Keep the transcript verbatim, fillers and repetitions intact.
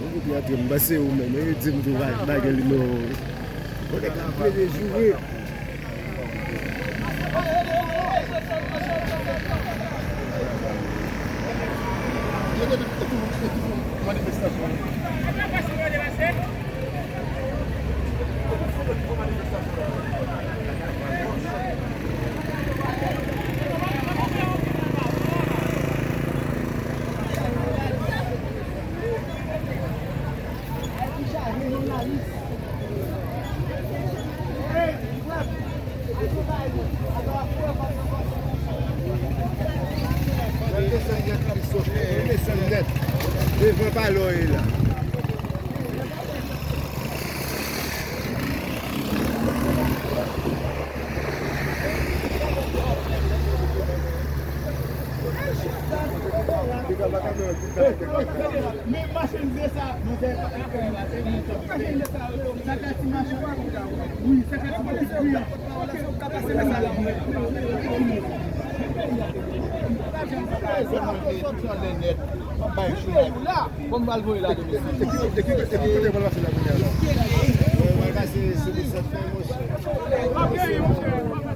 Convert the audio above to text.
Ou vin antre, m panse ou menm, e di m tou pa, pa gen nimewo. Ou nèg la plede joure. Desann nèt, Christophe, desann nèt. Devan palò e la. Men machin de sa, machin de sa, sa ka ti machin. Wi, sa ka ti machin. Bon, m pral voye la demen. E ki kote, e ki kote w pral pase la kounye a la? Mwen, mwen pase sou Lisant, monchè.